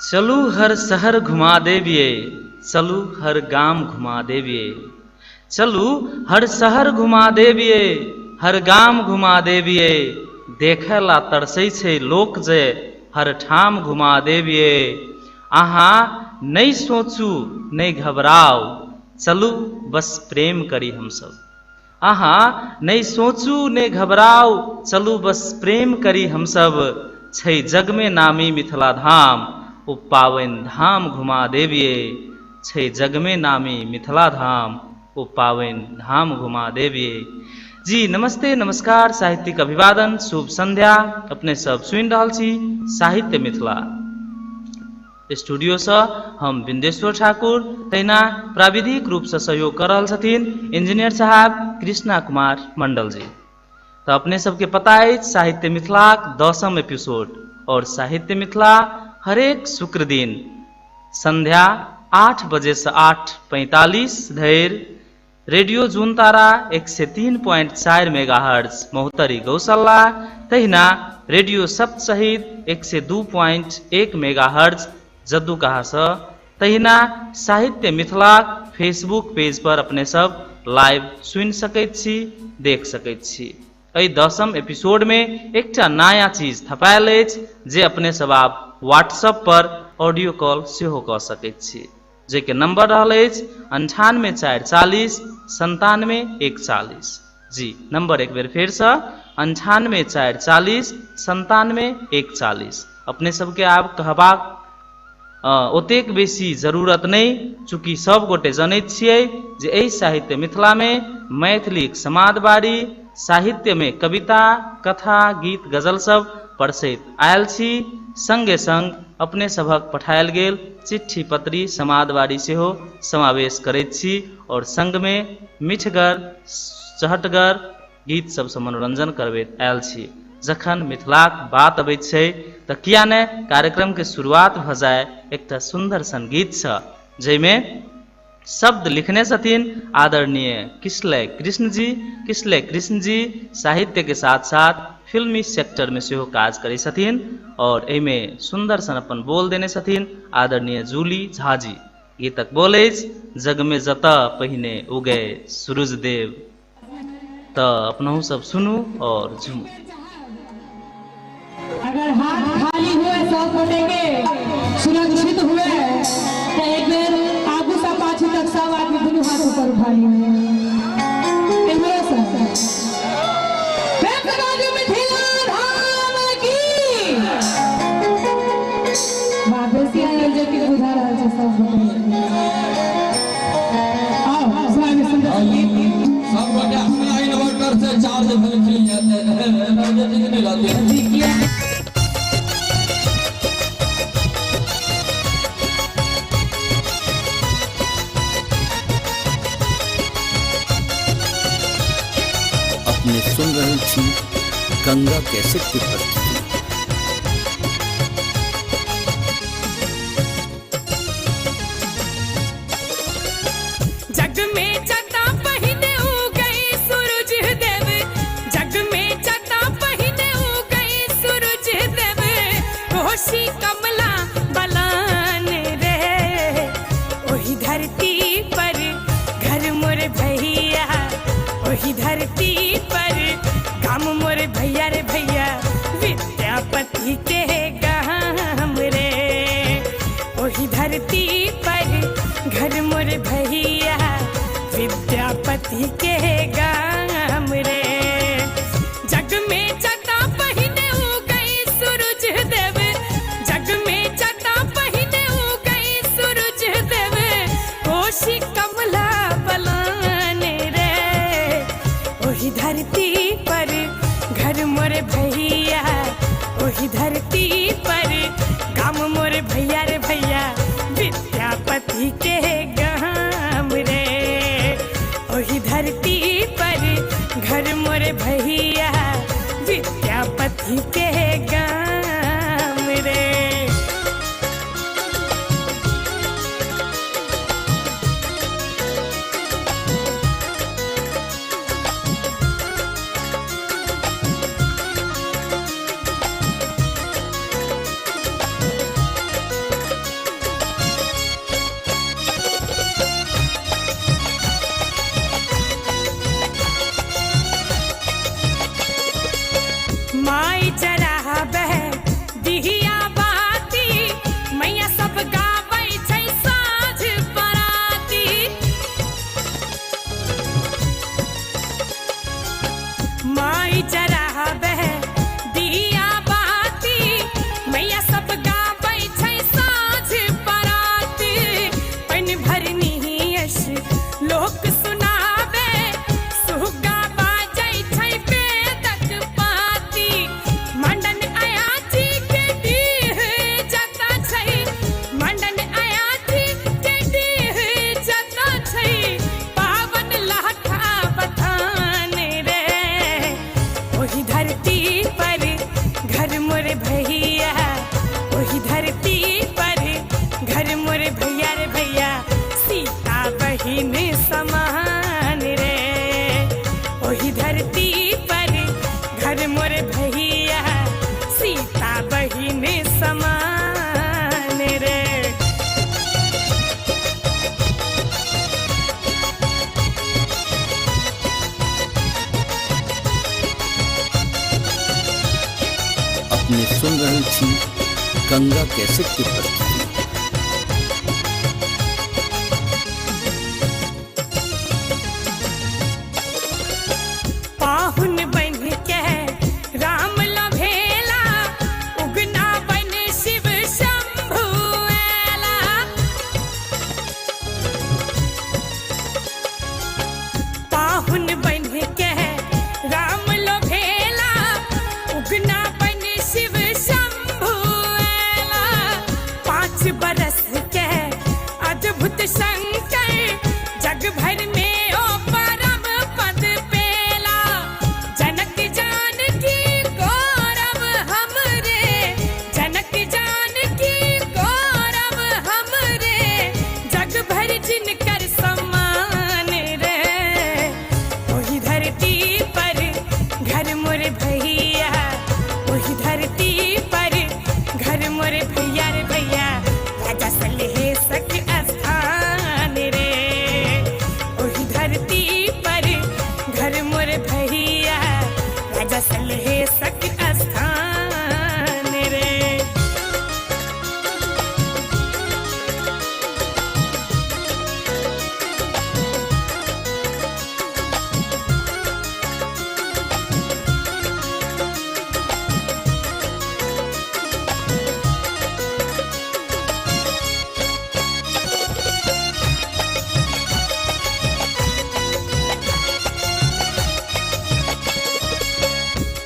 चलू हर शहर घुमा देबियै, चलू हर गाम घुमा देबियै, चलू हर शहर घुमा देबियै, हर गाम घुमा देबियै, देखै ला तरसै छै लोक जे हर ठाम घुमा देबियै। अहाँ नहि सोचू नहि घबराउ, चलू बस प्रेम करी हमसब। अहाँ नहि सोचू नहि घबराउ, चलू बस प्रेम करी हमसब। छै जगमे नामी मिथिला धाम, ओ पावनि धाम घुमा देबियै। छै जगमे नामी मिथिला धाम, ओ पावनि धाम घुमा देबियै। जी नमस्ते, नमस्कार, साहित्यिक अभिवादन, शुभ संध्या। अपने सब सुनि रहल छी साहित्य मिथिला स्टूडियोसँ हम बिंदेश्वर ठाकुर। तहिना प्राविधिक रूपसँ सहयोग कऽ रहल छथिन इंजीनियर साहब कृष्णा कुमार मंडल जी। तऽ अपने सबके पता अछि साहित्य मिथिलाक 10म एपिसोड, और साहित्य मिथिला हरेक शुक्र दिन संध्या 8 बजेसँ 8:45 धरि रेडियो जून तारा 103.4 मेगाहर्ट्ज महोत्तरी गौशाला, तहिना रेडियो सप्त सहित 102.1 मेगाहर्ट्ज जद्दूकहासँ, तहिना साहित्य मिथिलाक फेसबुक पेज पर अपने सब लाइव सुनि सकैत छी, देख सकैत छी। एहि 10म एपिसोडमे एकटा नया चीज थपायल अछि जे अपने सब आब व्हाट्सएप पर ऑडियो कॉल सेहो कऽ सकैत छी, जाहिके नंबर रहल अछि 98 4 40 97 140। जी नंबर एक बेर फेरसँ 98 4 40 97 140। अपने सबके आब कहबाक ओतेक बेसी जरूरत नहि, चूँकि सब गोटे जनैत छियै जे एहि साहित्य मिथिलामे मैथिलीक समादबारी साहित्यमे कविता, कथा, गीत, गजल सब परसैत आयल छी। संगे संग अपने सभक पठायल गेल चिट्ठी पत्री समादबारी सेहो समावेश करैत छी और संगमे मिठगर चहटगर गीत सबसँ मनोरंजन करबैत आयल छी। जखन मिथिलाक बात अबैत छै तऽ किया ने कार्यक्रम के शुरुआत भऽ जाय एकटा सुंदर सन गीतसँ, जाहिमे शब्द लिखने छथिन आदरणीय किसलय कृष्ण जी। किसलय कृष्ण जी साहित्य के साथ साथ फिल्मी सेक्टर में सेहो काज करै छथिन और एहिमे सुंदर सन अपन बोल देने छथिन आदरणीय जूली झा जी। गीतक बोल अछि जगमे जतऽ पहिने उगय सूरज देव। तऽ अपनहु सब सुनू और झूमू। अगर हाथ खाली हुए सब गोटे के सुरक्षित हुए तो एक बेर आगू से पाछू तक सब आदमी दुनू हाथ ऊपर उठा लिए। इम्हरो से प्रेम से बाजू मिथिला धाम की। वाह, बेसी एनर्जेटिक बुझा रहल छै सब गोटे। आओ स्वामी सुंदर संगीत। सब गोटे अपना इन्वर्टर से चार्ज भेलखिन, एनर्जेटिक नहि रहते। जी किया अपने सुन रहल छी गंगा कैसेट की प्रस्तुति। जग में जता पहिने उगई सूरज देव, जग में जता पहिने उगई सूरज देव, कोशी कमला बलान रे, ओही धरती पर घर मोर भैया, ओही धरती पर गाम मोर भैया रे भैया, विद्यापति के गाम रे, ओही धरती पर घर मोर भैया, विद्यापति के गाम रे। जग में जता पहिने उगई सूरज देव, जग में जता पहिने उगई सूरज देव, कोशी कमला बलान रे, ओही धरती पर घर मोर भैया, ओही धरती पर गाम मोर भैया रे भैया, विद्यापति के गाम रे, ओही धरती पर घर मोर भैया, विद्यापति के गाम रे। माई जराबे दिया बाती, मैया सब गाबै छै साँझ पराती। पन भरनी यश लोक सुनाबे, सुग्गा बाजै छै वेदक पाती। मंडन अयाची के डीह जता छै, मंडन अयाची के डीह जता छै, पावन लहठा बथान रे। ओही धरती पर घर मोर भैया, ओही धरती पर घर मोर भैया रे भैया, सीता बहिन समान रे। ओही धरती पर घर मोर भैया, सीता बहिन समान रे। अपने सुन रहल छी गंगा कैसेट के प्रस्तुति। पाहुन बन के राम लभेला, उगना बन शिव शंभु एला। पाहुन बन के राम लभेला, उगना बन शिव शंभु एला। 5 बरस के अद्भुत शंकर, जग भर में ओ परम पद पेला। जनक जानकी गौरव हमरे, जनक जानकी गौरव हमरे, जग भर जिनकर सम्मान रे। ओही धरती पर घर मोर भैया, ओही धरती पर घर मोर भैया रे भैया, राजा सलहेसक स्थान रे। ओही धरती पर घर मोर भैया, राजा सलहेसक स्थान रे।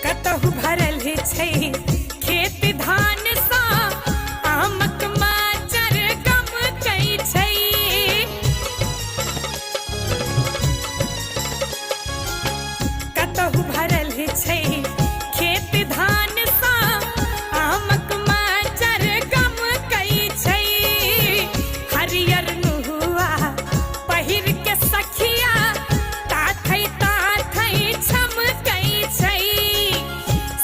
कतहु भरल छै खेत धान सा, आमक माचर गमकै छै। कतहु भरल छै खेत धान सा, आमक माचर गमकै छै। हरियर नुहुआ पहिर के सखिया, ताथै ताथै छमकै छै।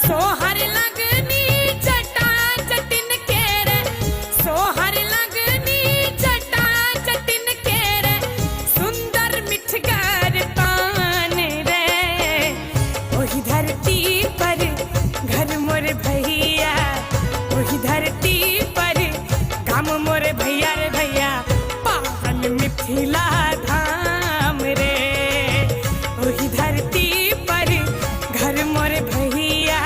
सोहर लगनी जटा जटिन केर, सोहर लगनी जटा जटिन केर, सुंदर मिठगर तान रे। ओही धरती पर घर मोर भैया, ओही धरती पर गाम मोर भैया रे भैया, पावन मिथिला धाम रे। ओही धरती पर घर मोर भैया,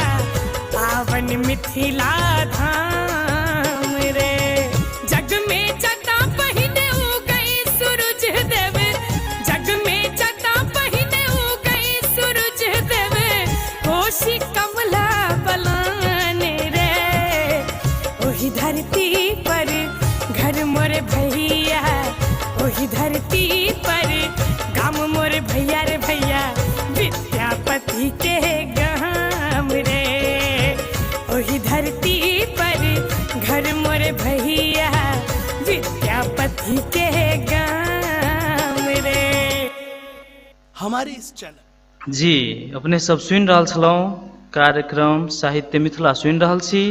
पावन मिथिला धाम रे। जग में जता पहिने उगई सूरज देव, जग में जता पहिने उगई सूरज देव, कोशी कमला बलान रे। ओही धरती पर घर मोर भैया, ओही धरती पर गाम मोर भैया रे भैया, विद्यापति के गाम रे। ओही धरती पर घर मोर भैया, विद्यापति के गाम रे। हमारे इस चैनल जी अपने सब सुनि रहल छलहुँ कार्यक्रम साहित्य मिथिला सुनि रहल छी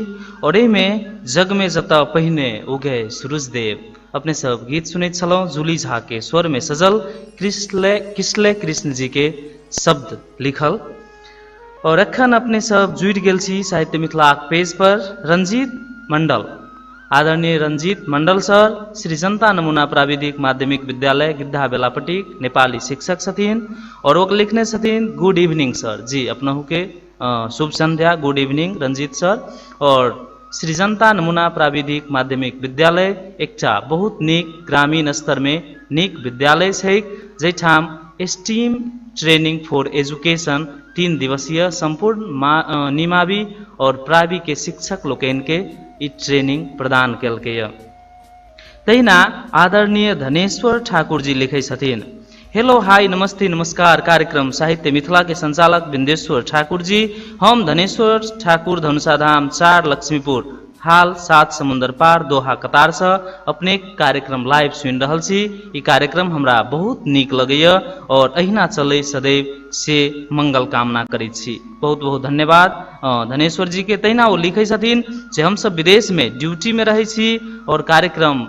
और एहिमे जगमे जतऽ पहिने उगे सूरजदेव अपने सब गीत सुनैत छलहुँ। जूली झा के स्वर में सजल किसले कृष्ण जी के शब्द लिखल। और एखन अपने सब जुड़ि गेल छी साहित्य मिथिलाक पेज पर। रंजीत मंडल आदरणीय रंजीत मंडल सर श्री जनता नमूना प्राविधिक माध्यमिक विद्यालय गिद्धा बेलापट्टी नेपाली शिक्षक छथिन और ओ लिखने छथिन गुड इवनिंग सर। जी अपनहु के शुभ संध्या, गुड इवनिंग रंजीत सर। और श्री जनता नमूना प्राविधिक माध्यमिक विद्यालय एकटा बहुत नीक ग्रामीण स्तर में नीक विद्यालय छै, जाहिठाम स्टीम ट्रेनिंग फॉर एजुकेशन 3 दिवसीय संपूर्ण निमावी और प्रावि के शिक्षक लोकनि के ई ट्रेनिंग प्रदान केलकै। तहिना आदरणीय धनेश्वर ठाकुर जी लिखै छथिन, हेलो हाई नमस्ते नमस्कार, कार्यक्रम साहित्य मिथिला के संचालक बिंदेश्वर ठाकुर जी, हम धनेश्वर ठाकुर धनुषाधाम 4 लक्ष्मीपुर हाल 7 समुद्र पार दोहा कतार से अपने कार्यक्रम लाइव सुनि रहल छी। ई कार्यक्रम हमरा बहुत नीक लगैया और अहिना चले सदैव से मंगल कामना करै छी। बहुत बहुत धन्यवाद धनेश्वर जी के। तहिना ओ लिखै छथिन जे हमसब विदेश में ड्यूटी में रहै छी और कार्यक्रम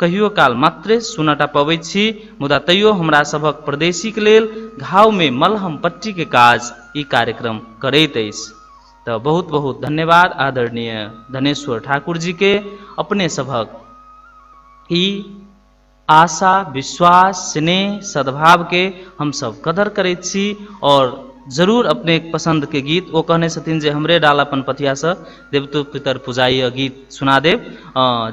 कहियो काल मात्रे सुनटा पबै छी, मुदा तैयो हमरा सभक परदेशीके लेल घाव में मलहम पट्टी के काज ई कार्यक्रम करैत अछि। तो बहुत बहुत धन्यवाद आदरणीय धनेश्वर ठाकुर जी के। अपने सभक ई आशा विश्वास स्नेह सद्भाव के हम सब कदर करैत छी और जरूर अपने पसंद के गीत ओ कहने छथिन जे हमरे डाला पनपथिया से देवतो पितर पुजाइय गीत सुना देव।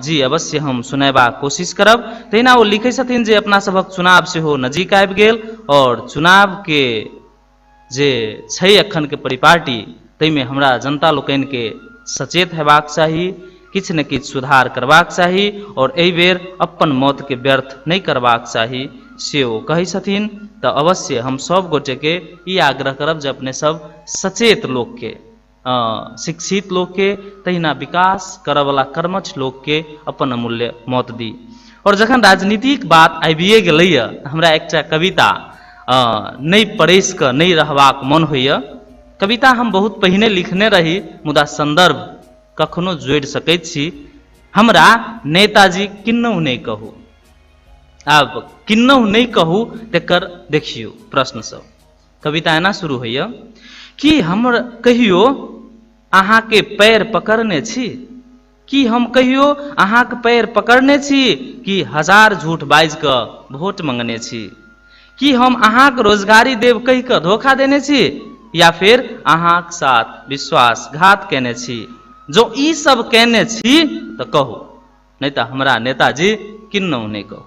जी अवश्य हम सुनेबाक कोशिश करब। तहिना ओ लिखै छथिन जे अपना सभक चुनाव सेहो नजीक आबि गेल और चुनाव के जे छै अखन के परिपाटी ताहिमे हमरा जनता लोकनि के सचेत हेबाक चाही, किछु ने किछु सुधार करबाक चाही और एहि बेर अपन मत के व्यर्थ नहि करबाक चाही से ओ कहै छथिन। तऽ अवश्य हम सब गोटे के ई आग्रह करब जे अपने सब सचेत लोक के, शिक्षित लोक के, तहिना विकास करऽवला कर्मठ लोक के अपन अमूल्य मत दी। और जखन राजनीतिक बात आबिए गेलैए हमरा एकटा कविता नहि परसि कऽ नहि रहबाक मन होइए। कविता हम बहुत पहिने लिखने रही मुदा संदर्भ कखनो जोड़ि सकैत छी। हमरा नेताजी किन्नहु नहि कहू, आब किन्नहु नहि कहू तकर देखियौ प्रश्न सब। कविता एना शुरू होइए कि हम कहियो अहाँके पैर पकड़ने छी, कि हम कहियो अहाँके पैर पकड़ने छी, कि हजार झूठ बाजि कऽ वोट मंगने छी, कि हम अहाँके रोजगारी देब कहि कऽ धोखा देने छी, या फिर अहाँके साथ विश्वासघात केने छी। जो ई सब केने छी तऽ कहू, नहि तऽ हमरा नेताजी किन्नहु नहि कहू।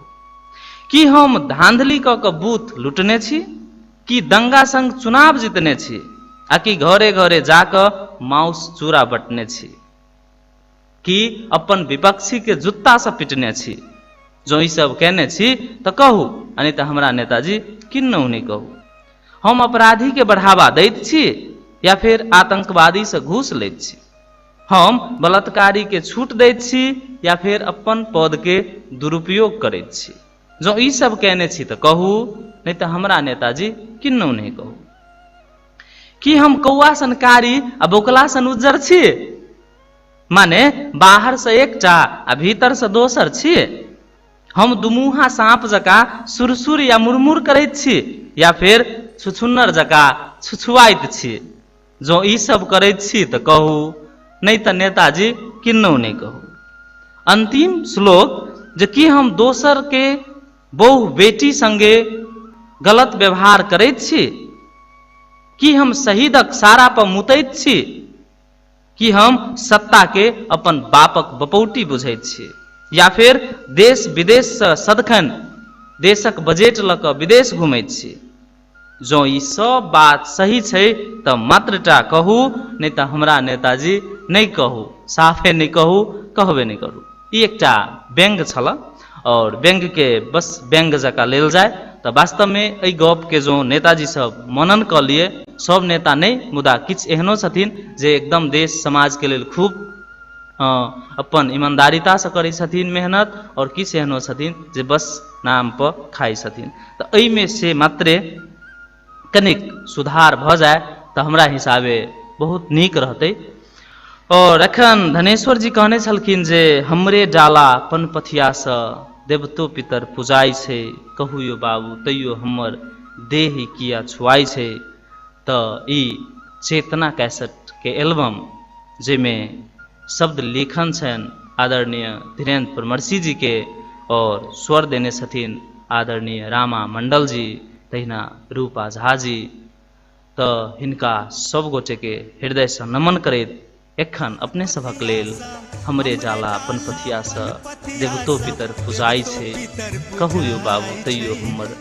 कि हम धांधली कऽ कऽ बूथ लूटने छी, कि दंगा संग चुनाव जीतने छी, आ कि घरे घरे जा कऽ माउस चूड़ा बटने छी, कि अपन विपक्षी के जुत्ता से पिटने छी। जो ई सब केने छी तऽ कहू, आ नहि तऽ हमरा नेताजी किन्नहु नहि कहू। हम अपराधी के बढ़ावा दैत छी या फिर आतंकवादी से घूस लैत छी, हम बलात्कारी के छूट दैत छी या फिर अपन पद के दुरुपयोग करैत छी। जो ई सब केने छी तऽ कहू, नहि तऽ हमरा नेताजी किन्नहु नहि कहू। कि हम कौआ सन कारी आ बोकला सन उज्जर छी, माने बाहर से एकटा आ भीतर से दोसर छी। हम दुमुहा साँप जकाँ सुरसुर या मुरमुर करैत छी या फिर छुछुन्नर जकाँ छुछुआइत छी। जँ ई सब करैत छी तऽ कहू, नहि तऽ नेताजी किन्नहु नहि कहू। अंतिम श्लोक जे कि हम दोसर के बहु बेटी संगे गलत व्यवहार करैत छी, कि हम शहीदक सारा पर मुतैत छी, कि हम सत्ता के अपन बापक बपौटी बुझैत छी, या फिर देश विदेश से सदखन देशक बजट लऽ कऽ विदेश घुमैत छी। जँ ई सब बात सही छै तऽ मात्रटा कहू, नहि तऽ हमरा नेताजी नहि कहू, साफे नहि कहू, कहबे नहि करू। ई एकटा व्यंग्य छल और व्यंग्य के बस व्यंग्य जकाँ लेल जाय तऽ वास्तवमे एहि गपके जँ नेताजी सब मनन कऽ लिए, सब नेता नहि मुदा किछु एहनो छथिन जे एकदम देश समाजके लेल खूब अपन ईमानदारितासँ करै छथिन मेहनत, और किछु एहनो छथिन जे बस नाम पर खाइ छथिन। तऽ एहिमे से मात्रे कनिक सुधार भऽ जाय तऽ हमरा हिसाबे बहुत नीक रहतै। और एखन धनेश्वर जी कहने छलखिन जे हमरे डाला पनपथियासँ देवतो पितर पुजाइ छै, कहू यो बाबू तैयो हमर देह किया छुआइ छै। तऽ ई चेतना कैसेटके एल्बम जाहिमे शब्द लेखन छनि आदरणीय धीरेन्द्र परमर्शी जी के और स्वर देने छथिन आदरणीय रामा मंडल जी, तहिना रूपा झा जी। तो हिनका सब गोटे के हृदय से नमन करैत एखन अपने सभक लेल हमरे जाला पनपथिया से देवतो पितर पुजाइ छै, कहू यो बाबू तैयो हमर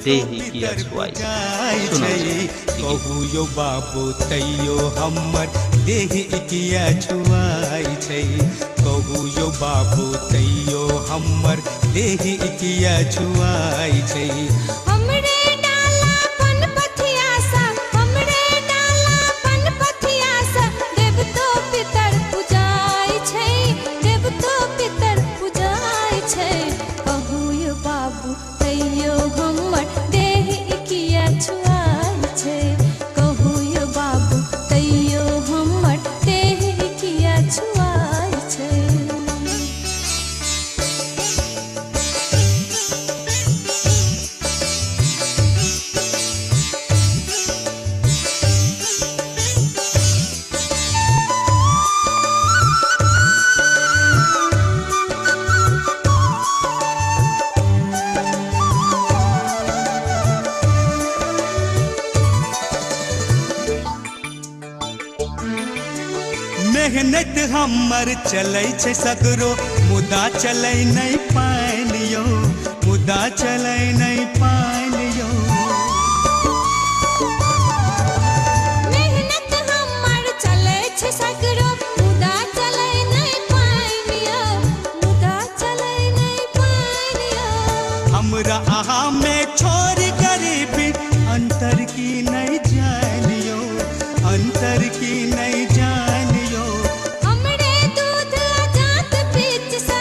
देही किया छुआइ छै। सुनल जाउ। कहू यो बाबू तैयो हमर देही किया छुआइ छै, कहू यो बाबू तैयो हमर देही किया छुआइ छै। हमरे डाला पनपथिया सा, हमरे डाला पनपथिया सा, देवतो पितर पुजाइ छै, देवतो पितर पुजाइ छै। कहू यो बाबू तैयो हमर देही किया छुआइ छै, कहू यो बाबू तैयो हमर देही किया छुआइ छै। मेहनत हमर चलै छै सगरो, मुदा चलै नहि पानि यौ, मुदा चलै नहि पानि यौ। मेहनत हमर चलै छै सगरो, मुदा चलै नहि पानि यौ, मुदा चलै नहि पानि यौ। हमरा अहाँ में छोड़ गरीबी अंतर की नहीं जानियो, अंतर की नहीं जानियो। हमरे दूध जात बीच सा,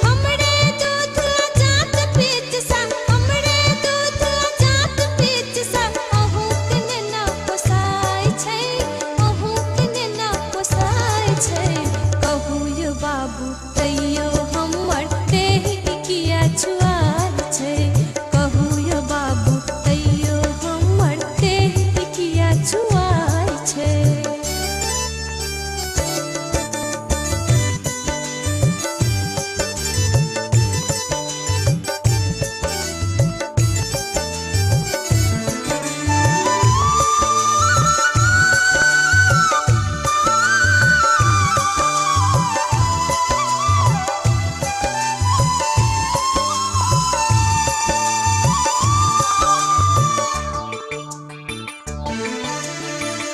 हमरे दूध जात बीच सा, हमरे दूध जात बीच सा, अहूँ के नेना पोसाइ छै, अहूँ के नेना पोसाइ छै। कहू यो बाबू तैयो हमर देही किया छुआइ छै, कहू यो बाबू तैयो हमर देही किया छुआइ छै।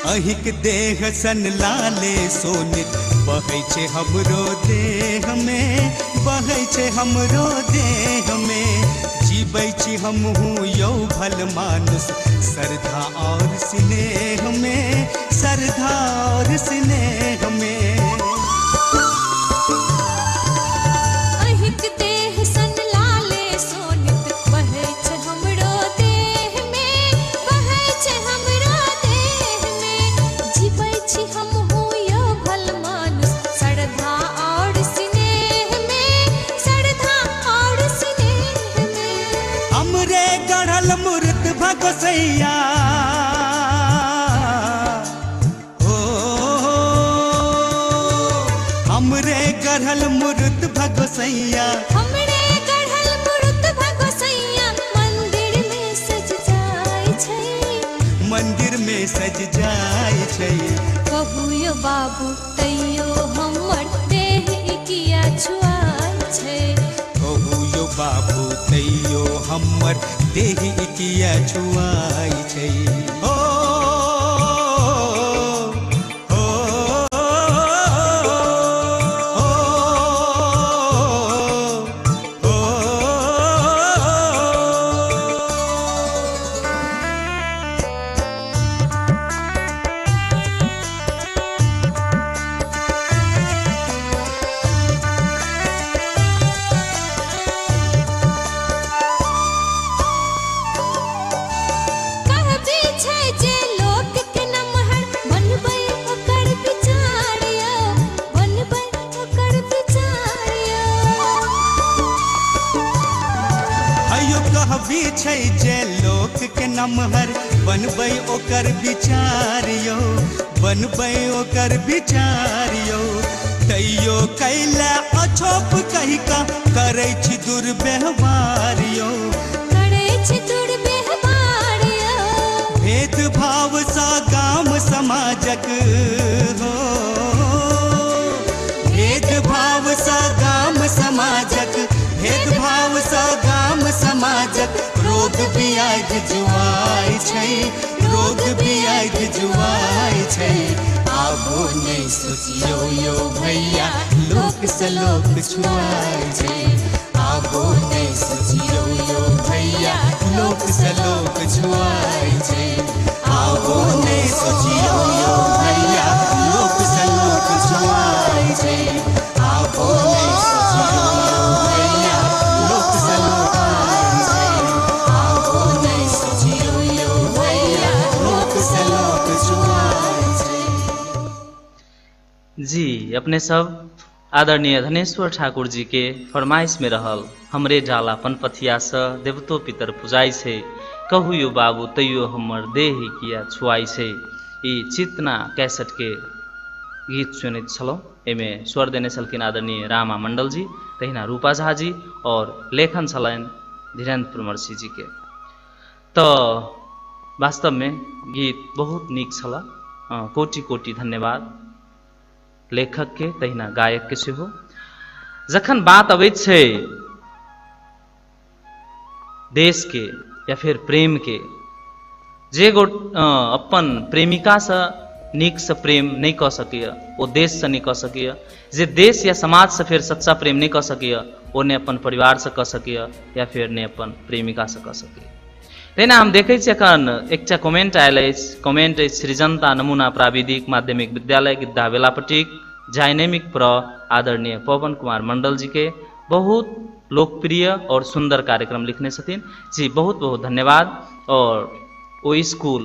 अहिक देह सन लाले सोनित बहै छै हमरो देह में, बहै छै हमरो देह में। जीबै छी हमहूँ यौ भल मानुस श्रद्धा और स्नेह में, श्रद्धा और स्नेह में। अहिक देह सन लाले सोनित बहै छै हमरो देह में, बहै छै हमरो देह में। जीबै छी हमहूँ यौ भल मानुस श्रद्धा और स्नेह में, श्रद्धा और स्नेह में। हमरे गढ़ल मूर्त भगोसैया, हो हमरे गढ़ल मूर्त भगोसैया, हमरे गढ़ल मूर्त भगोसैया मंदिर में सज जाइ छै, मंदिर में सज जाइ छै। कहू यो बाबू तैयो हमर देह किया छुआइ छै, कहू यो बाबू तैयो हमर देह किया छुआइ छै। ओ हो हो हो। कहबी छै जे लोक के नमहर बनबै ओकर विचार यौ, बनबै ओकर विचार यौ। अयो कहबी छै जे लोक के नमहर बनबै ओकर विचार यौ, बनबै ओकर विचार यौ। तैयो कैला अछोप कहिका करै छी दुर्व्यवहार यौ, करै छी दुर्व्यवहार यौ। भेदभाव सँ गाम समाजक हो, भेदभाव सँ गाम समाजक, भेदभाव सँ गाम समाजक रोग बियाज जुआइ छै, रोग बियाज जुआइ छै। आबो नहि सोचियौ यौ भैया, लोक सँ लोक छुआइ छै। आबो नहि सोचियौ यौ भैया, लोक सँ लोक छुआइ छै। आबो नहि सोचियौ यौ भैया, लोक सँ लोक छुआइ छै। आबो नहि सोचियौ यौ भैया, लोक सँ लोक छै। आबो नहि सोचियौ यौ भैया, लोक सँ लोक छुआइ छै। जी अपने सब आदरणीय धनेश्वर ठाकुर जी के फरमाइश में रहल हमरे डाला पनपथिया से देवतो पितर पुजाइ छै, कहू यो बाबू तैयो हमर देह किया छुआइ छै। ई चितना कैसेट के गीत सुनैत छलहुँ। एहिमे स्वर देने छलखिन आदरणीय रामा मंडल जी, तहिना रूपा झा जी और लेखन छलनि धीरेन्द्र प्रमर्शी जी के। तो वास्तव में गीत बहुत नीक छल। कोटि कोटि धन्यवाद लेखक के तहिना गायक के सेहो। जखन बात अबैत छै देश के या फिर प्रेम के, जे गोट अपन प्रेमिका से नीक से प्रेम नहीं कऽ सकैए ओ देश से नहीं कऽ सकैए, जे देश या समाज से फिर सच्चा प्रेम नहीं कऽ सकैए ओ ने अपन परिवार से कऽ सकैए या फिर ने अपन प्रेमिका से कऽ सकैए। तहिना हम देखै छी एखन एकटा कमेंट आयल अछि। कमेंट अछि सृजनता नमूना प्राविधिक माध्यमिक विद्यालय गिद्धा बेलापट्टीक डायनेमिक प्र आदरणीय पवन कुमार मंडल जी के बहुत लोकप्रिय और सुंदर कार्यक्रम लिखने छथिन जी, बहुत बहुत धन्यवाद। और ओ स्कूल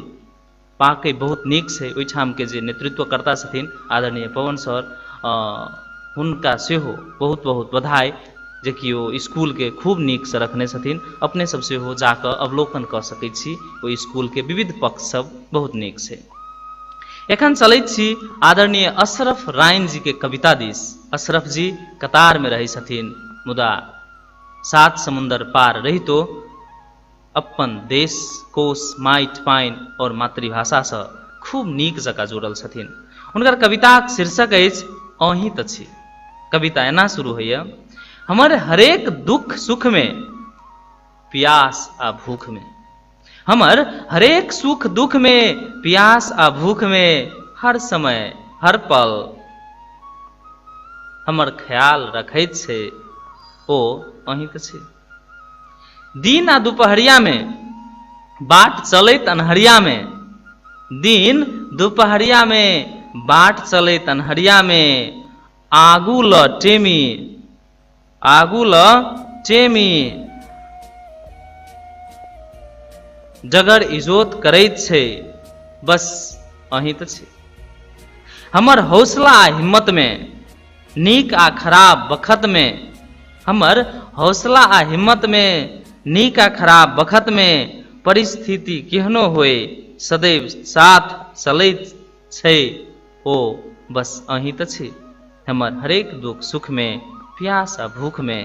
पाके बहुत नीक छै, ओहिठाम के जे नेतृत्वकर्ता छथिन आदरणीय पवन सर, हुनका सेहो बहुत बहुत बधाई जे कि ओ स्कूल के खूब नीक से रखने छथिन। अपने सब सेहो जाकऽ अवलोकन कऽ सकै छी, ओ स्कूल के विविध पक्ष सब बहुत नीक छै। एखन चलैत छी आदरणीय अशरफ राइन जी के कविता दिस। अशरफ जी कतार में रहै छथिन, मुदा सात समुन्दर पार रहितो अपन देश कोश माटि पानि और मातृभाषा से खूब नीक जकाँ जुड़ल छथिन। हुनकर कविताक शीर्षक अछि अहीं तऽ छी। कविता एना शुरू होइए, हमर हरेक दुख सुख में प्यास आ भूख में, हमर हरेक सुख दुख में प्यास आ भूख में, हर समय हर पल हमर ख्याल रखैत छै ओ अहीं तऽ छी। दिन आ दुपहरिया में बाट चलैत अन्हरिया में, दिन दुपहरिया में बाट चलैत अन्हरिया में, आगू ल टेमी, आगू ल टेमी, डगर इजोत करैत छै बस अहीं तऽ छी। हमर हौसला आ हिम्मत में नीक आ खराब बखत में, हमर हौसला आ हिम्मत में नीक आ खराब बखत में, परिस्थिति केहनो होए सदैव साथ चलैत छै ओ बस अहीं तऽ छी। हमर हरेक दुख सुख में प्यास आ भूख में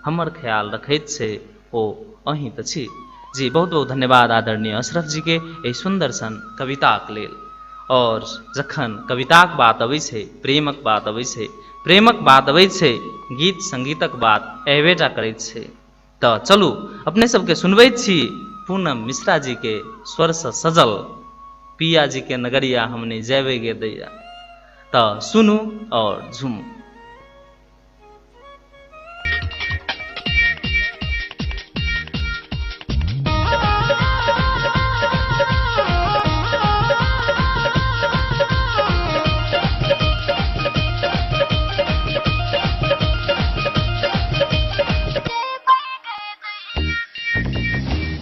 हमर ख्याल रखैत छै ओ अहीं तऽ छी। जी बहुत बहुत धन्यवाद आदरणीय अशरफ जी के एहि सुंदर सन कविताक लेल। और जखन कविताक बात अबै छै, प्रेमक बात अबै छै, प्रेमक बात अबै छै, गीत संगीतक बात अयबेटा करैत छै। तऽ चलू अपने सबके सुनबैत छी पूनम मिश्रा जी के स्वर से सजल पिया जी के नगरिया हमने जयबै गे दैया। तऽ सुनू और झूमू।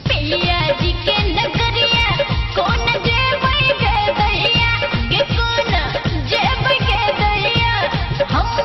पिया जी के नगरिया कौन जेबै गे दैया, गे कौन जेबै गे दैया, हम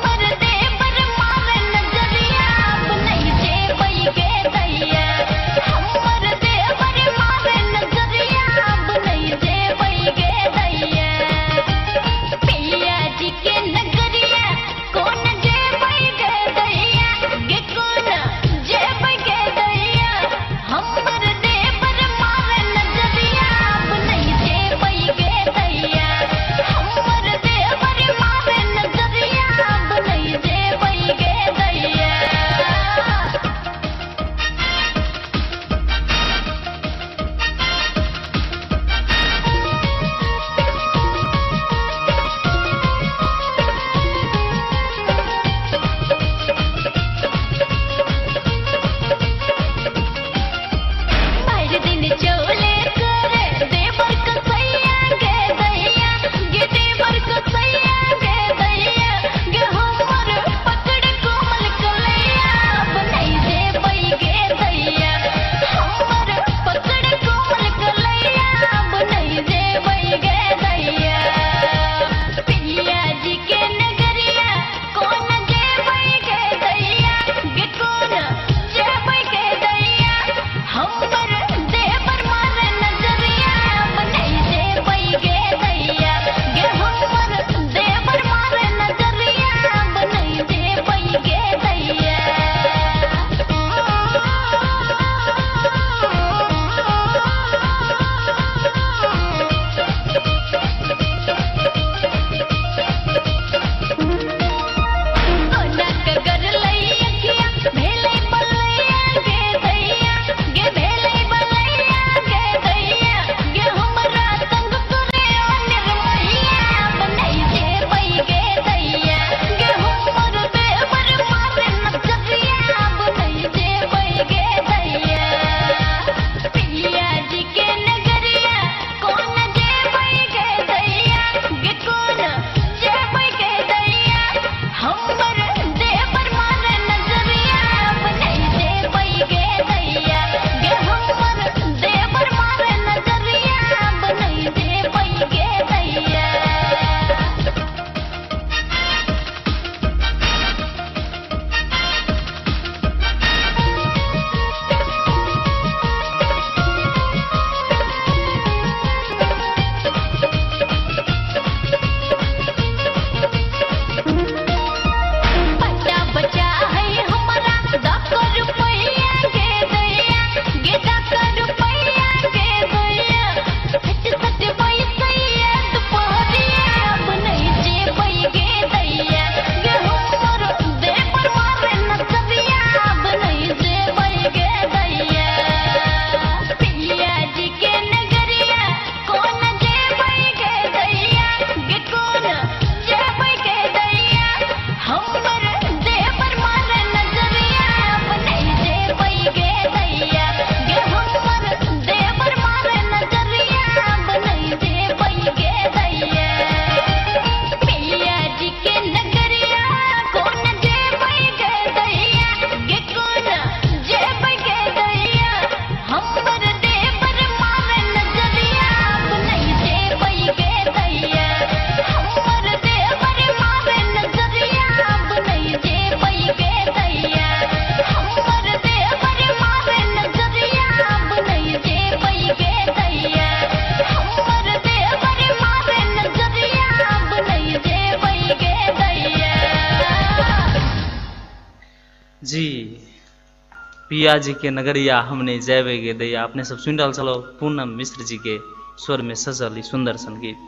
पिया जी के नगरिया हम नहि जयबै गे दैया। अपने सब सुनि रहल छलहुँ पूनम मिश्र जी के स्वर में सजल ई सुंदर सन गीत।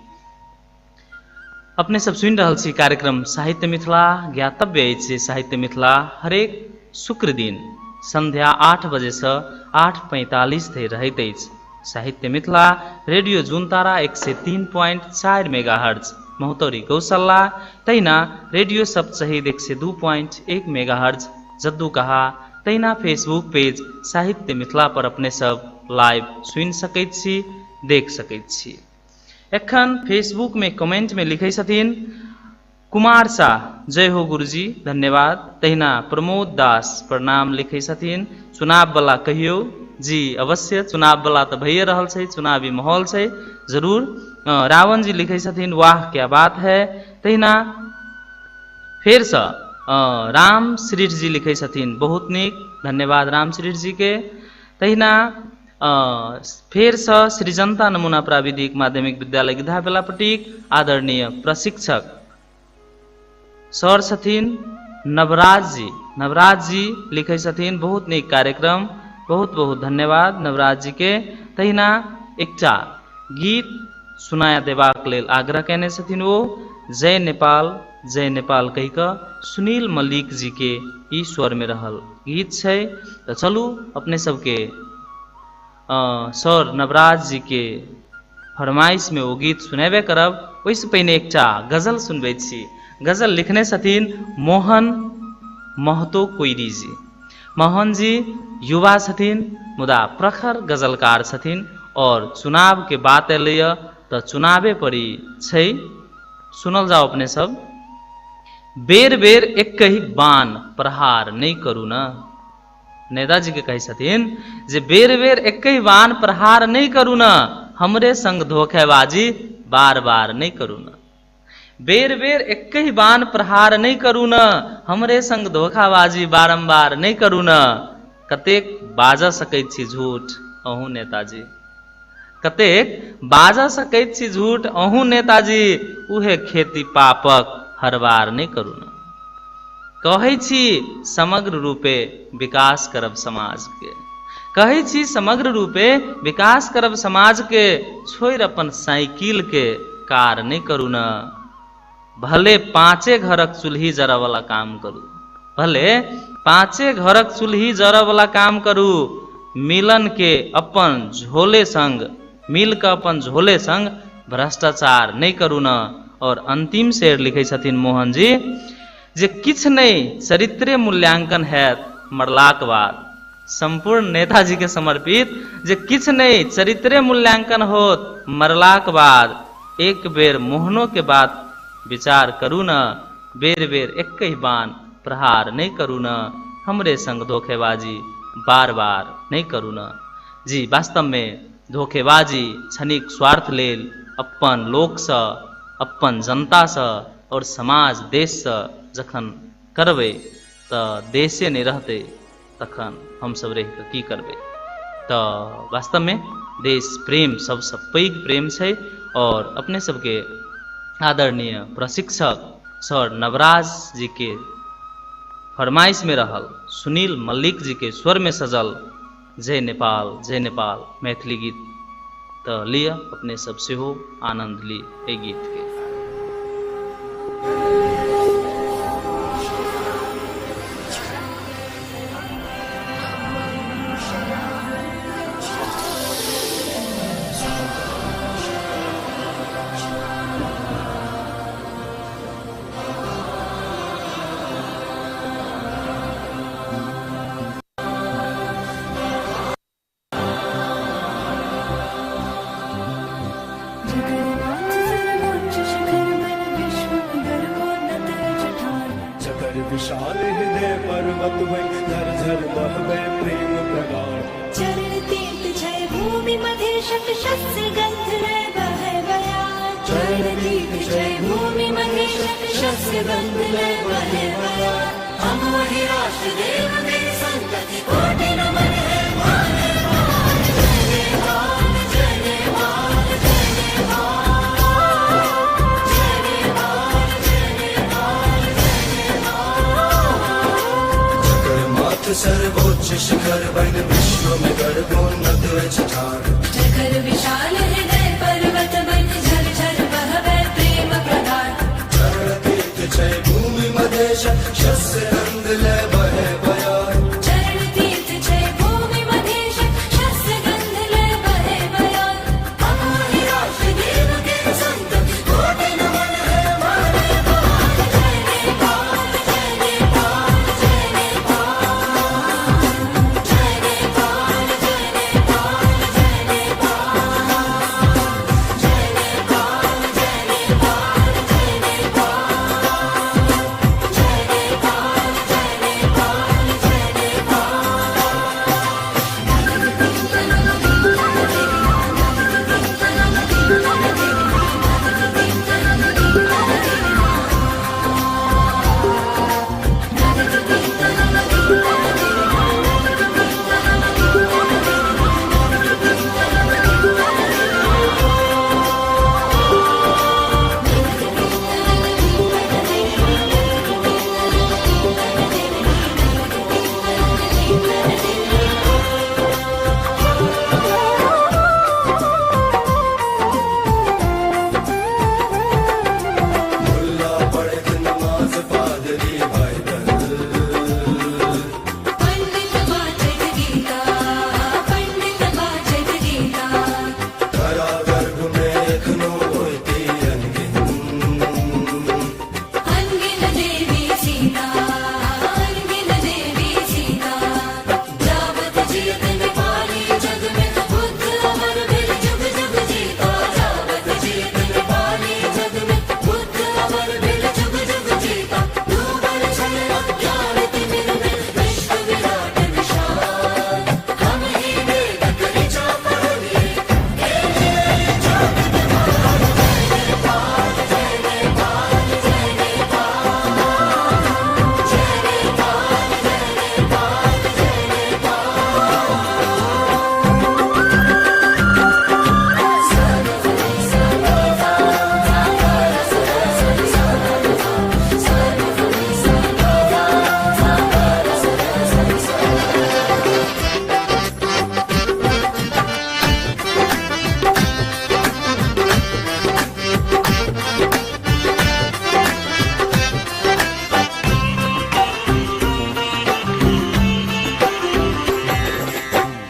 अपने सब सुनि रहल छी कार्यक्रम साहित्य मिथिला। ज्ञातव्य अछि जे साहित्य मिथिला हरेक शुक्र दिन संध्या 8 बजे से 8:45 धरि रहैत अछि। साहित्य मिथिला रेडियो जुनतारा 103.4 मेगाहर्ट्ज महोत्तरी गौशाला, तहिना रेडियो सप्तशहीद 102.1 मेगाहर्ट्ज जद्दू कहा, तहिना फेसबुक पेज साहित्य मिथिला पर अपने सब लाइव सुनि सकैत छी, देख सकैत छी। एखन फेसबुक में कमेंट में लिखै छथिन कुमार शाह, जय हो गुरुजी, धन्यवाद। तहिना प्रमोद दास प्रणाम लिखै छथिन। चुनाव वाला कहियो जी, अवश्य चुनाव वाला तऽ भइए रहल छै, चुनावी माहौल छै जरूर। रावण जी लिखै छथिन वाह क्या बात है। तहिना फेरसँ राम श्रीठ जी लिखै छथिन बहुत नीक, धन्यवाद राम श्रीठ जी के। तहिना फेरसँ श्री जनता नमूना प्राविधिक माध्यमिक विद्यालय गिद्धा बेलापट्टीक आदरणीय प्रशिक्षक सर छथिन नवराज जी, नवराज जी लिखै छथिन बहुत नीक कार्यक्रम, बहुत बहुत धन्यवाद नवराज जी के। तहिना एकटा गीत सुनाया देबाक लेल आग्रह कयने छथिन ओ, जय नेपाल जय नेपाल कहि कऽ सुनील मल्लिक जी के ई स्वर में रहल गीत छै। तऽ चलू अपने सबके सर नवराज जी के फरमाइश में ओ गीत सुनेबे करब। ओहिसँ पहिने एकटा गजल सुनबै छी। गजल लिखने छथिन मोहन महतो कोइरी जी। मोहन जी युवा छथिन मुदा प्रखर गजलकार छथिन और चुनाव के बात एलैए तऽ चुनावे पर ई छै। सुनल जाओ अपने सब। बेर बेर एकहि बाण प्रहार नहि करू न। नेताजी के कहै छथिन जे बेर बेर एकहि बाण प्रहार नहि करू न, हमरे संग धोखेबाजी बार बार नहि करू न। बेर बेर एकहि बाण प्रहार नहि करू न, हमरे संग धोखाबाजी बारम्बार नहि करू न। कतेक बाजऽ सकैत छी झूठ अहूँ नेताजी, कतेक बाजऽ सकैत छी झूठ अहूँ नेताजी, उहे खेती पापक हरबार नहि करू न। कहै छी समग्र रूपे विकास करब समाज के, कहै छी समग्र रूपे विकास करब समाज के, छोड़ि अपन साइकिल के कार नहि करू न। भले पाँचे घरक चूल्ही जरऽ वाला काम करू, भले पाँचे घरक चूल्ही जरऽ वाला काम करू, मिलन के अपन झोले संग, मिल के अपन झोले संग भ्रष्टाचार नहि करू न। और अंतिम शेर लिखै छथिन मोहन जी जे किछु नहि चरित्रे मूल्यांकन हैत मरलाक बाद। संपूर्ण नेताजी के समर्पित जे किछु नहि चरित्रे मूल्यांकन होत मरलाक बाद, एक बेर मोहनो के बात विचार करू न, बेर बेर एकहि बाण प्रहार नहि करू न, हमरे संग धोखेबाजी बार बार नहि करू न। जी वास्तव में धोखेबाजी क्षणिक स्वार्थ लेल अपन लोकसँ, अपन जनतासँ और समाज देशसँ जखन करबै तऽ देशे नहि रहतै तखन हमसब रहि कऽ की करबै। तऽ वास्तवमे देश प्रेम सबसँ पैघ प्रेम छै। और अपने सबके आदरणीय प्रशिक्षक सर नवराज जी के फरमाइश में रहल सुनील मल्लिक जी के स्वर में सजल जय नेपाल जय नेपाल मैथिली गीत तऽ लिअ अपने सब सेहो आनंद ली एहि गीत के। जकर विशाल हृदय पर्वत भई, झर झर बहबे प्रेम प्रगाढ़। चरण तीर्थ जय भूमि मधेशक शस्य गंध लय बहै बयार। चरण तीर्थ जय भूमि मधेशक शस्य गंध लय बहै बयार। हम वही राष्ट्र देव के संतति कोटि नमन है मान मान। जय नेपाल जय नेपाल जय नेपाल, जय नेपाल जय नेपाल जय नेपाल। जकर माथ सर्वोच्च शिखर बन विश्व में गर्वोन्नत अछि ठाढ़। जकर विशाल हृदय पर्वत बन झर झर बहबै प्रेम प्रधान। चरण तीर्थ छै भूमि मधेश शस्य गंध ले बहे बयार। चरण तीर्थ छै भूमि मधेश शस्य गंध ले बहे बयार। हम वही राष्ट्र देव के संत कोटि नमन है माने पाल। जय नेपाल जय नेपाल जय नेपाल जय नेपाल जय नेपाल जय नेपाल जय नेपाल जय नेपाल जय नेपाल जय नेपाल जय नेपाल जय मुल्ला पढ़त नमाज पादरी बाइबल। पंडित वाचक गीता पंडित वाचक गीता। धरा गर्भ में एखनो होइती अनगिन। अनगिन देवी सीता अनगिन देवी सीता। जावत जियत नेपाली जग में बुद्ध अमर भेल जुग जुग जीता। जावत जियत नेपाली जग में बुद्ध अमर भेल जुग जुग जीता। डूबल छल अज्ञान तिमिर में विश्व विराट विशाल। हम ही वेदक ऋचा पढ़लिए जग दीवार। जय नेपाल जय नेपाल जय नेपाल जय नेपाल जय नेपाल जय नेपाल।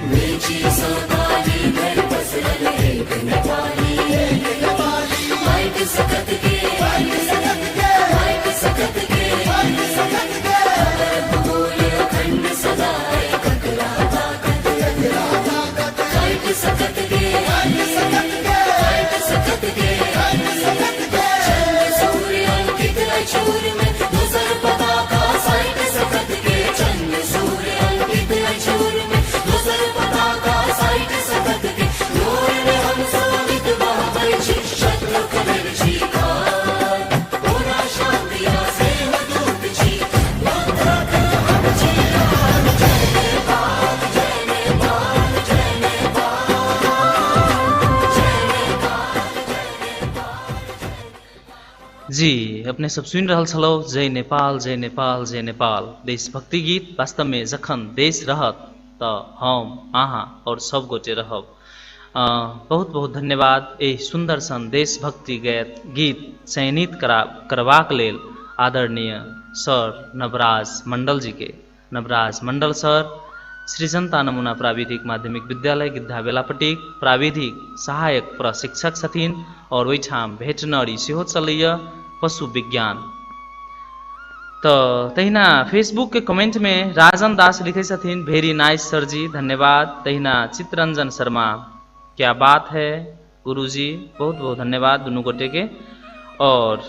नीची सोनाली घर पसरल एक नेपाली एक नेपाली। माइक सकत के माइक सकत के माइक सकत के माइक सकत के। भूगोल अखंड सदा ककरा ताकत ककरा ताकत। माइक सकत के माइक सकत के माइक सकत के माइक सकत के। चंद्र सूर्य अंकित अछूर में धूसर पताका साइट सकत के। चंद्र सूर्य अंकित अछूर में धूसर पताका साइट सकत के। नूर में हम सोवित बहबै छी शत्रु खबर छी खान। पूरा शांति आ स्नेह दूत छी बुद्धक हम छी आन। जय नेपाल जय नेपाल जय नेपाल जय नेपाल जय नेपाल। जी अपने सब सुनि रहल छलहुँ जय नेपाल जय नेपाल जय नेपाल देशभक्ति गीत। वास्तवमे जखन देश रहत तऽ हम अहाँ और सब गोटे रहब। बहुत बहुत धन्यवाद एहि सुन्दर सन देशभक्ति गीत चयनित करबाक लेल आदरणीय सर नवराज मंडल जी के। नवराज मंडल सर श्री जनता नमूना प्राविधिक माध्यमिक विद्यालय गिद्धा बेलापट्टीक प्राविधिक सहायक प्रशिक्षक छथिन और ओहिठाम भेटनरी सेहो चलैया पशु विज्ञान। तऽ तहिना फेसबुक के कमेंट में राजन दास लिखै छथिन वेरी नाइस सर जी धन्यवाद। तहिना चित्रंजन शर्मा क्या बात है गुरुजी बहुत बहुत धन्यवाद दुनू गोटे के। और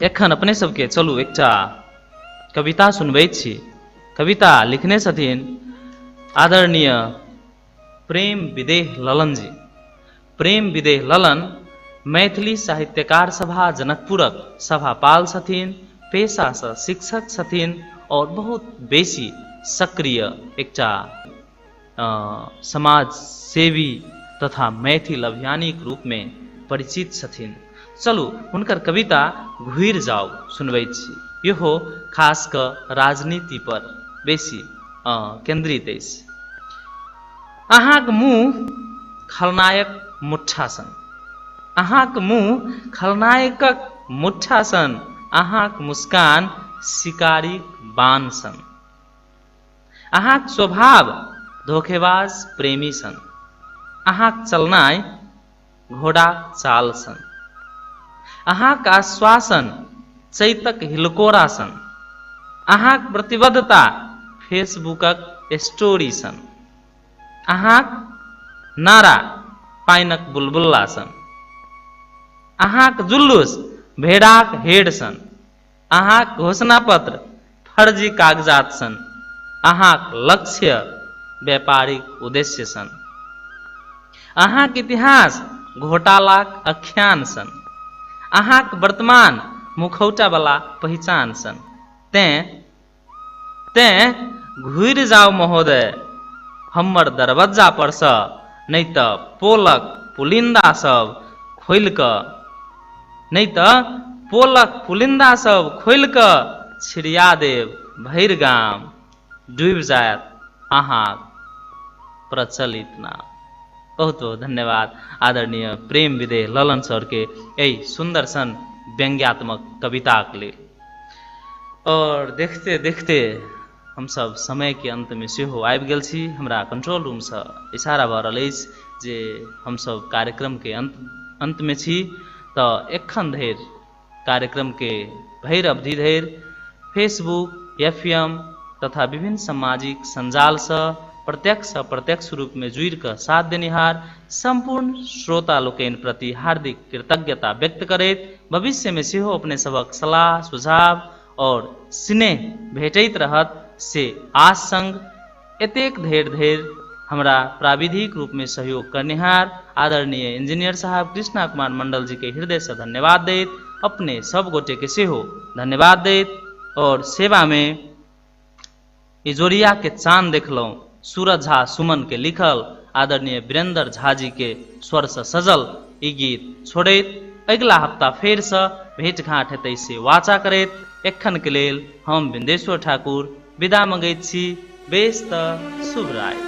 एखन अपने सबके चलू एकटा कविता सुनबै छी। कविता लिखने छथिन आदरणीय प्रेम विदेह ललन जी। प्रेम विदेह ललन मैथिली साहित्यकार सभा जनकपुरक सभापाल छथिन, पेशासँ शिक्षक छथिन और बहुत बेसी सक्रिय एकटा समाज सेवी तथा मैथिल अभियानीक रूपमे परिचित छथिन। चलू हुनकर कविता घुरि जाउ सुनबै छी। इहो खास कऽ राजनीति पर बेसी केन्द्रित अछि। अहाँक मुँह खलनायक मुट्ठा सन, अहाँक मुँह खलनायकक मुट्ठा सन, अहाँक मुस्कान शिकारीक बाण सन, अहाँक स्वभाव धोखेबाज प्रेमी सन, अहाँक चलनाइ घोड़ाक चाल सन, अहाँक आश्वासन चैतक हिलकोरा सन, अहाँक प्रतिबद्धता फेसबुकक स्टोरी सन, अहाँक नारा पानिक बुलबुल्ला सन, अहाँक जुल्लूस भेड़ाक हेड सन, अहाँक घोषणा पत्र फर्जी कागजात सन, अहाँक लक्ष्य व्यापारिक उद्देश्य सन, अहाँक इतिहास घोटालाक आख्यान सन, अहाँक वर्तमान मुखौटावला पहिचान सन। तेँ तेँ घुरि जाउ महोदय हमर दरबज्जा परसँ, नहि तऽ पोलक पुलिन्दा सब खोलि कऽ, नहि तऽ पोलक पुलिन्दा सब खोलि कऽ छिड़िया देब भरि गाम, डूबि जायत अहाँक प्रचलित नाम। बहुत बहुत धन्यवाद आदरणीय प्रेम विदेह ललन सरके एहि सुन्दर सन व्यंग्यात्मक कविताक लेल। और देखते देखते हमसब समयके अन्तमे सेहो आबि गेल छी। हमरा कंट्रोल रूमसँ इशारा भऽ रहल अछि जे हमसब कार्यक्रमके अन्तमे छी। तऽ एखन धरि कार्यक्रमके भरि अवधि धरि फेसबुक, एफ.एम. तथा विभिन्न सामाजिक सञ्जालसँ प्रत्यक्ष अप्रत्यक्ष रूपमे जुड़ि कऽ साथ देनिहार सम्पूर्ण श्रोता लोकनि प्रति हार्दिक कृतज्ञता व्यक्त करैत भविष्यमे सेहो अपने सभक सलाह, सुझाव और स्नेह भेटैत रहत से आस संग एतेक धरि धरि हमरा प्राविधिक रूपमे सहयोग करनिहार आदरणीय इंजीनियर साहब कृष्णा कुमार मंडल जी के हृदयसँ धन्यवाद दैत अपने सब गोटे के सेहो धन्यवाद दैत और सेवा में इजोरिया के चांद देखलहुँ सूरज झा सुमन के लिखल आदरणीय वीरेंद्र झा जी के स्वर से सजल ई गीत छोड़ैत अगिला हफ्ता फेरसँ भेंट घाँट हेतै से वाचा करैत एखन के लेल हम बिंदेश्वर ठाकुर विदा मंगैत छी। बेस तऽ शुभ राति।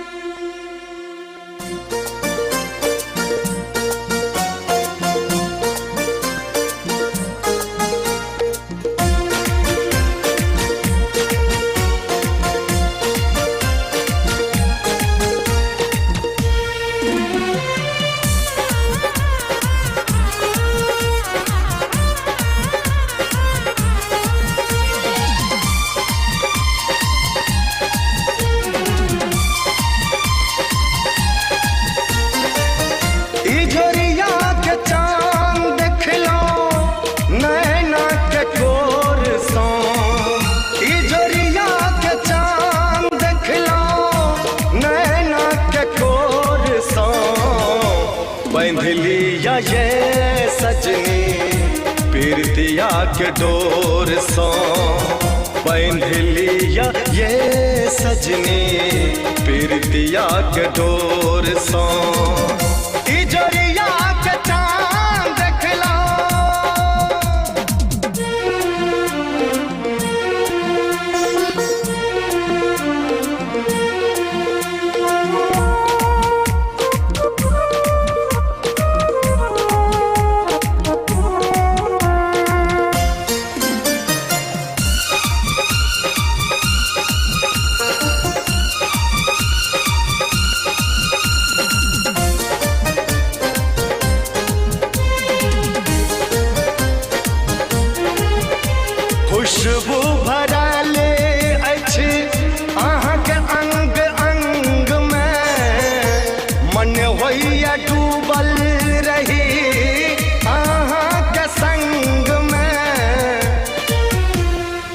इजोरिया के चांद देखलो नैना के कोर सो, इजोरिया के चांद देखलो नैना के कोर सो, बंधलिया ये सजनी पीरतिया के डोर सो, बंधलिया ये सजनी पीरतिया के डोर सो, इजोरिया के चांद देखलो। खुशबू भरल अछि अहाँके अंग अंग में, मन होइया डूबल रही अहाँके संग में,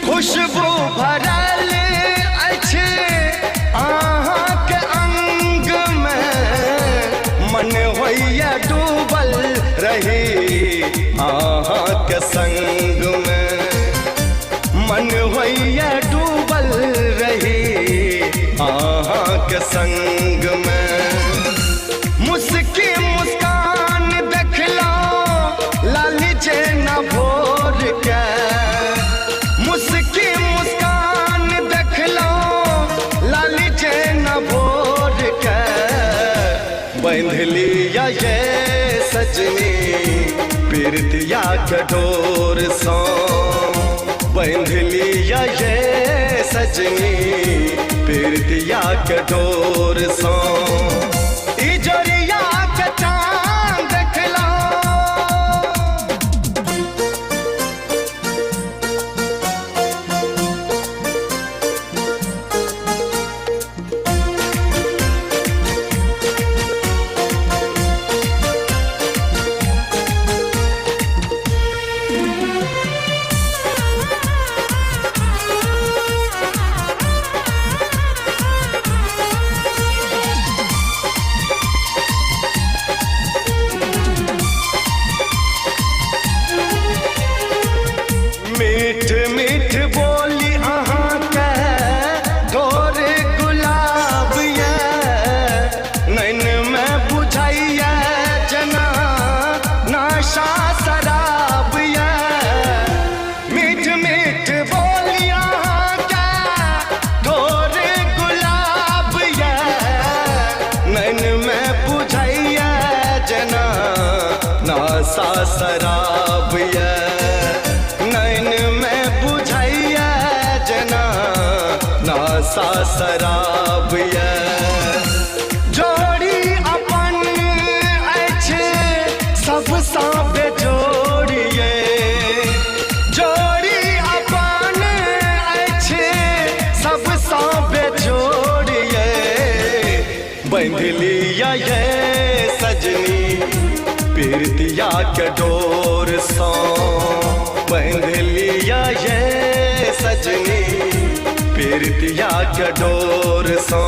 खुशबू भरल अछि अहाँके अंग में, मन होइया डूबल रही अहाँके संग में, मन होइया डूबल रही अहाँके संग में। मुस्की मुस्कान देखलो लाली जेना भोर के, मुस्की मुस्कान देखलो लाली सजनी, पीरतिया के डोर सँ बान्हि लिअ ये सजनी, पीरतिया के डोर सँ। इजोरिया के चाँद देखलहुँ। मीठ मीठ बोली अहाँके गोर गुलाब ये, नैन में बुझाइए जेना नशा शराब ये। मीठ मीठ बोली अहाँके गोर गुलाब ये, नैन में बुझाइए जेना नशा शराब ये, नैन में बुझाइए जेना नशा शराब ये। जोड़ी अपन अछि सबसँ बेजोड़िए, जोड़ी अपन अछि सबसँ बेजोड़िए, बान्हि लिअ ये सजनी, पीरतिया के डोर सँ बान्हि लिअ ये सजनी, पीरतिया के डोर सँ।